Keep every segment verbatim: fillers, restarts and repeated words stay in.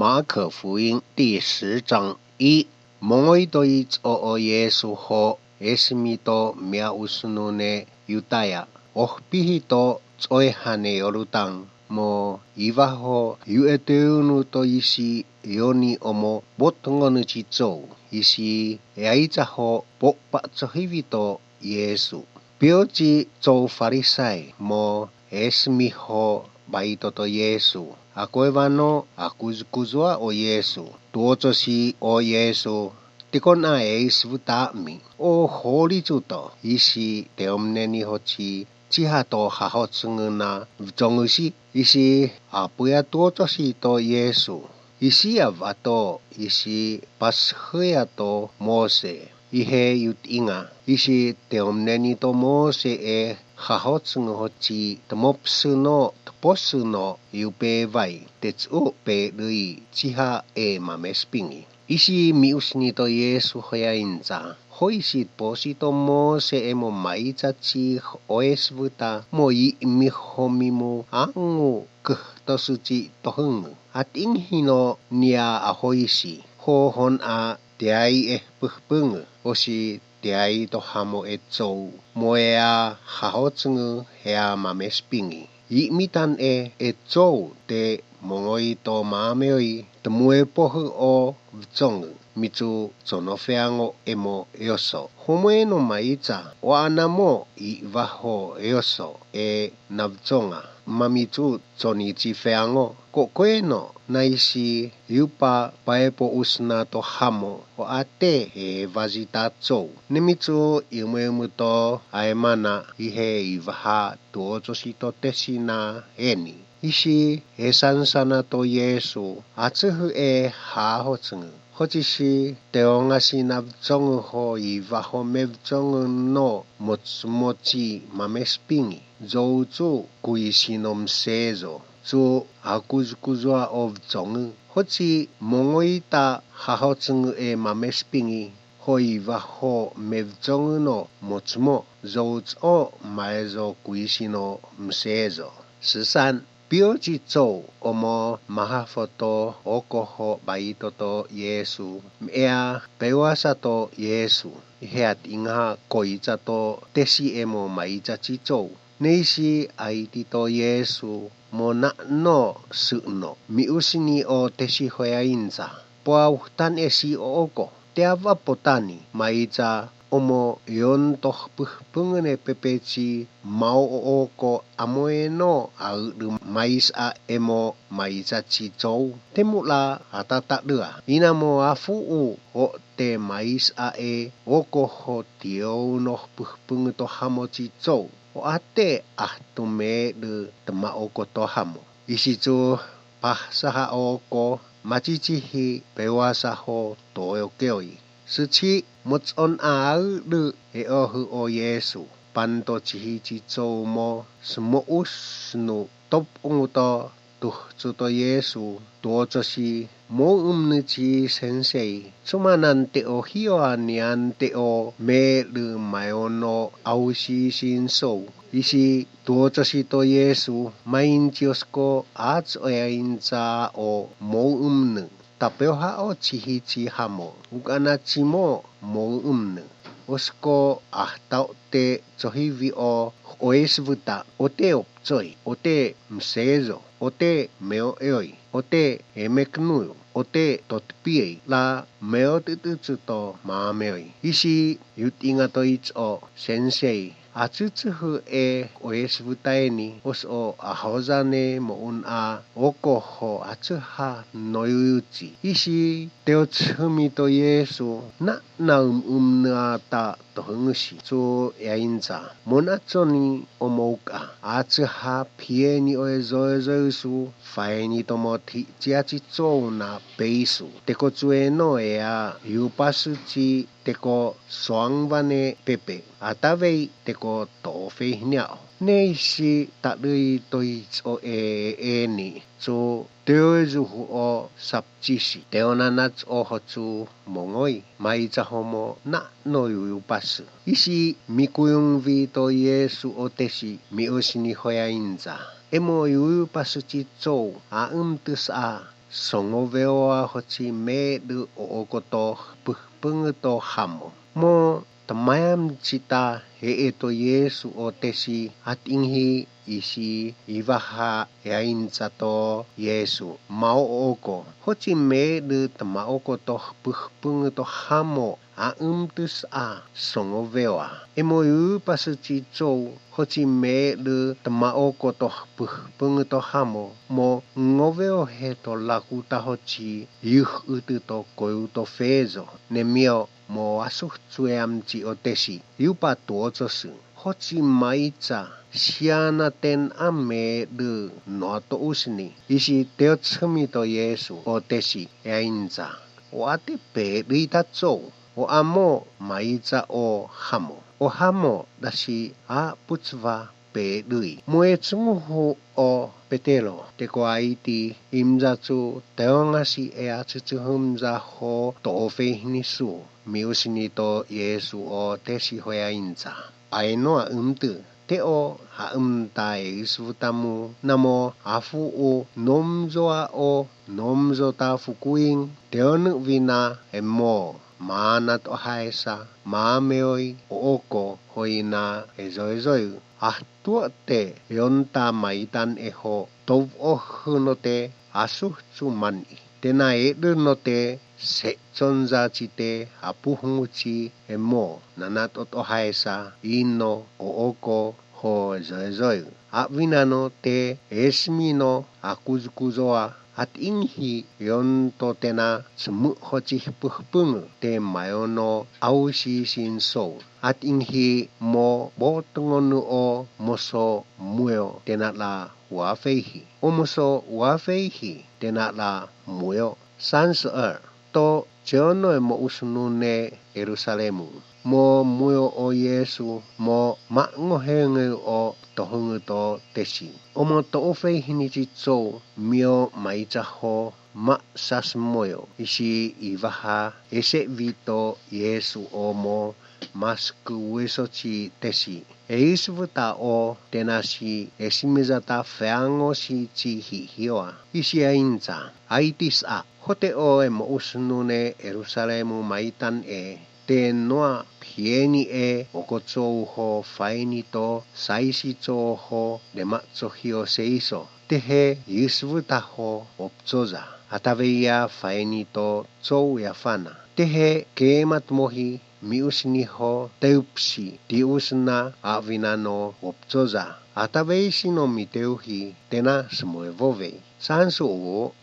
马可福音第十章。I, mongoito i tso'o Yesu ho, esmi to miaosnu ne Yutaya, ohpihi to tsoeha ne Yortan, mo iwa ho yu'eteyunu to isi yoni omo botngonu ci tsou, isi eaica ho po'pa tsohiwi to Yesu. Piyo ci tsou Farisai mo esmi ho baito to Yesu, akoewano akuzukuzuwa o Yesu. Tuwocosi o Yesu, tikona eis wutami o holicu to isi teomneni hoci ciha to hahocngu na wcongusi, isi apuya tuwocosi to Yesu. Isi ya wato, isi pasheya to Mose, ihe yutinga, isi teomneni to Mose e hahocngu hoci tmopsu no tposu no yupewai tetsu pedui ciha e mamespingi. Isi miusni to Yesu hoyainca, hoisi tposi to Mose e mo maica ci oes wuta mo yimi homi mo angu kuhtosu ci tohungu. Ating hino nia ahoisi, hohon a tiai e hpuhpungu, osi tiai to hamo e tsou, mo ea hahocngu hea mamespingi. Yimitan e e tsou te mongoito mameoi tmoe pohu o wcongu, micu cono feango e mo eoso. Homoe no maica, o ana mo iwa ho eoso e na wconga, mamicu coni ci feango. Kokoe no naisi yupa paepo usna to hamo o ate e wazita tsou. Nemicu imuimu to aemana ihe iwaha tuwocosi to tesi na eni. Isi esansana to Yesu atsuhu e hahocngu. Hocisi teongasi na wcongu ho iwa ho mewcongu no mocmoci mamespingi. Zoucu kuisi no msezo. Cu akuzukuzuwa o wcongu. Hoci mongoita hahocngu e mamespingi. Ho iwa ho mewcongu no mocmo. Zoucu o maezo kuisi no msezo. Sisan. Piyo ci tsou omo mahafoto oko ho baito to Yesu, mea pewasa to Yesu, ihe ating ha koica to tesi e mo maica ci tsou. Neisi aiti to Yesu mo nano suno. Miusni o tesi hoyainca. Poa uhtan e si o oko. Tiawa potani maica omo yon to hpuhpungu ne pepe ci mao o oko amoe no audung maisa e mo maica ci tsou. Temula atatadua. Ina mo afu u o te maisa e oko ho tiou no hpuhpungu to hamo ci tsou. O ate ahtu medu tma oko to hamo. Isi cu pahsaha oko macicihi pewasa ho toyo keoi. Sici mocon a audu e ohu o Yesu. Panto cihi ci tsou mo smousnu topung to tuhcu to Yesu. Tuwocosi moumnu ci sensei. Cuma nante o hiyo a niante o medu mayono ausi sinsou. Isi tuwocosi to Yesu, mainci o sko aco e ainca o moumnu. Tapeoha o cihi ci hamo. Ukana ci mo moumnu. O sko ahtaote cohiwi o oes wuta. Ote opcoi. Ote msezo. Ote meo eoi. Ote emeknu. Ote totpiei. La meo tutucu to mameoi. Isi yutinga to ico sensei. Acucuhu e oes wutaeni, oso ahozane moun a oko ho acuha noyuyuci. Isi teocuhumi to Yesu, nana umumnu ata tohungusi. Cu yainca. Monaconi omouka. Acuha pieni oe zoezoeusu, faeni tomo tici aci couna peisu. Teko cueno ea, yupasu ci teko soangwane pepe. Atawei teko tofei hiniao. Neisi tadui to ico e eni. Cu teoezuhu o sapcisi. Teonanaco hocu mongoi. Maica homo nano yuyupasu. Isi mikuyungwi to Yesu o tesi miusni hoyainca. Emo yuyupasu ci cou aumtusa. songowewa hoci meedu o oko to hepehepenge to hamo. Mo temayam cita hee to Yesu o tesi atinghi isi iwaha e ainca to Yesu mao o oko. Hoci meedu temaoko to hepehepenge to hamo aemtes a songowewa. E mo yupase ci cou hoci meedu temaoko to hepehepenge to hamo mo ngoweohe to lakuta hoci yuh utu to koyu to fezo. Nemio mo asuh cueam ci o tesi yupa tuo cosu. Hoci maica sianaten a meedu noa to usni. Isi teodsemi to Yesu o tesi e ainca. O ate pedu ita cou. O amo maica o hamo. O hamo dasi a pucwa pedui. Mo e cunguhu o Petero. Teko aiti imza cu teongasi e acucuhemza ho to ofeihni su. Miusni to Yesu o tesi ho e ainca. Aeno aemte. Teo aemta e iswetamu namo afu u nomzoa o nomzota fukuing. Teone wina e mo. Mana to haisa. Mameoi o oko hoina e zoezoe. Ahtuo te yonta maitan e ho. Towohu note asuh cu mani. Tena edu note seconza cite apuhunguci e mo. Nana to to haisa ino o oko ho zoezoe. Awina no te esmi no akuzukuzoa. Atinghi yonto tena semu hoci hepehepenge te mayo no ausi sinsou. Atinghi mo botengonu o moso mueo tena la wafeihi. O moso wafeihi tena la mueo. Sanse er to cionoi mo usnune Yerusalemu. Mo mueo o Yesu mo mangohenge o tohenge to tesi. O mo to ofeihni ci cou mio maica ho ma sasmoyo. Isi iwaha ese wito Yesu o mo masku weso ci tesi. E isweta o tena si esimezata feango si ci hihioa. Isi e ainca. Aiti sa. Hote o e mo usnune Yerusalemu maitan e. Te noa pieni e oko cou ho faini to saisi cou ho dema cohio seiso. Tehe yusweta ho opcoza. Ataweya faini to cou yafana. Tehe kemat mohi miusni ho teupsi tiusna awina no opcoza. Ataweisi no miteuhi tena smoe wowei. Sansu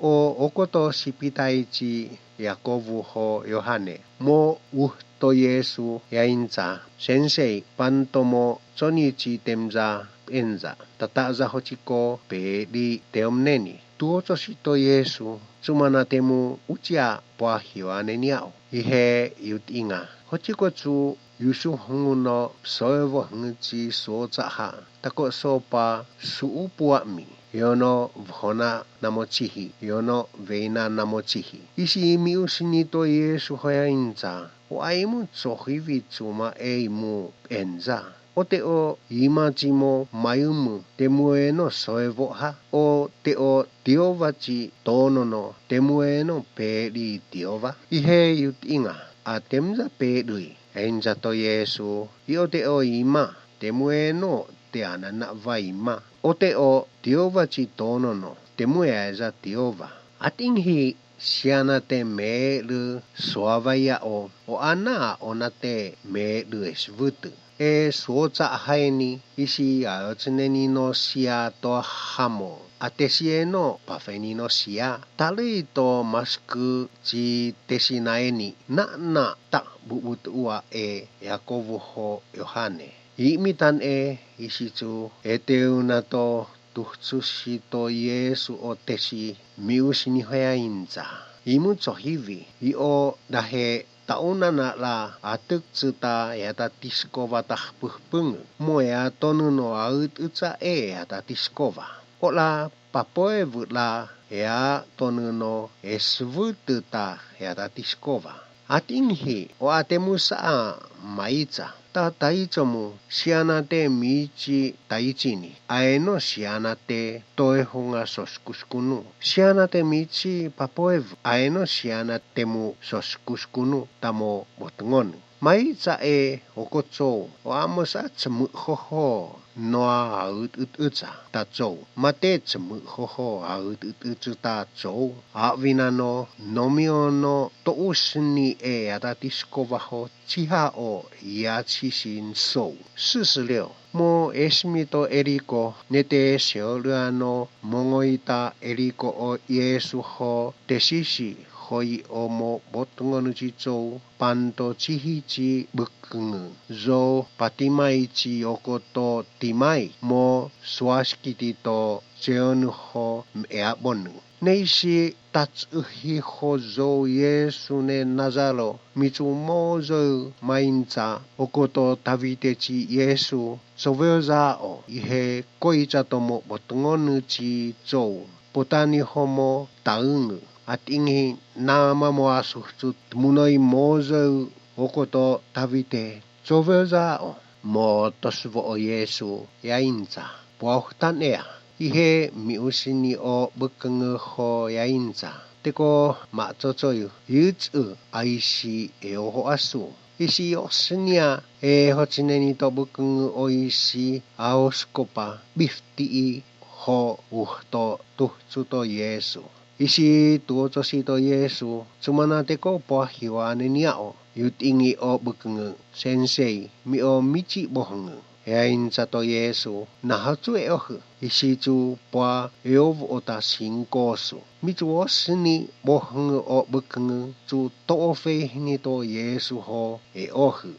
o oko to sipitai ci Yakobu ho Yohane. Mo uhto Yesu e ainca. Sensei, pantomo coni ci temza penza. Tataza hociko pedi teomneni. Tuo cosi to Yesu, cumana temu ucia poahioaneni ao. Ihe yutinga. Hociko cu yusuhungu no soewohungu ci socaha. Tako sopa suupuami. Yono whona namo cihi. Yono weina namo cihi. Isi miusni to Yesu ho e ainca. O aimu cohiwi cuma eimu penza. Ote o imaci mo mayumu temueno soewoha. Ote o tiowaci tonono temueno pedi tiowa. Ihe yutinga. Atemza pedui. Enza to Yesu. Iote o ima. Temueno te anana wa ima. Ote o tiowaci tonono. Temue eza tiowa. Atinghi sianate medu soawaya o. O ana onate medu eswutu. E socahaeni isi aoceneni no sia to hamo. Atesieno pafeni no sia. Tali to masku ci tesinaeni. Nana ta bubut ua e Yakobu ho Yohane. Imitan e isi cu eteuna to tuhcusi to Yesu o tesi miusni ho e ainca. Imu cohiwi io dahe taunana la atuk cuta yata tiskowa ta hpuhpungu. Mo ya tonu no aut uca e yata tiskowa. Ola papoe wutla ya tonu no eswutu ta yata tiskowa. Atinhi o atemusa a maica ta taicomu siyanate mici taicini aeno siyanate toehonga soskosukonu siyanate mici papoevu aeno siyanatemu soskosukonu tamo botengonu. Maica e okocou o amosa cemeuhoho noa auteuteca ta cou mate cemeuhoho auteuteca ta cou awinano nomiyo no tousni e yatatiskowaho ciha o yacisi nsou. Sisiliyo mo esimi to eriko nete seoreano mongoita eriko o Yesu ho tesisi hoi o mo botengonu ci cou panto cihi ci bekenge zou patimai ci yokoto timai mo suwasikiti to ceyonu ho meabonu. Neisi taceuhi ho zou Yesu ne Nazaro micu mozou mainca okoto tawite ci Yesu coweozao ihe koica tomo botengonu ci cou potani ho mo taungu. Atingi nama mo asuhcu temunoi mozou okoto tawite coweozao mo tosuwo o Yesu yainca powahu taneya ihe miusini o bekenge ho yainca teko macocoyu yucu aisi eoho asu isi yosniya e hocineni to bekenge o isi aoskopa biftii ho uhto tuhcu to Yesu. Isi tuwocosi to Yesu cumana teko powahiwa neniyao yutingi o bekenge sensei mi o mici bohenge. Yainca to Yesu nahocu eohu isi cu powa eowo ota singkosu micu wosni bohenge o bekenge cu toofeihini to Yesu ho eohu.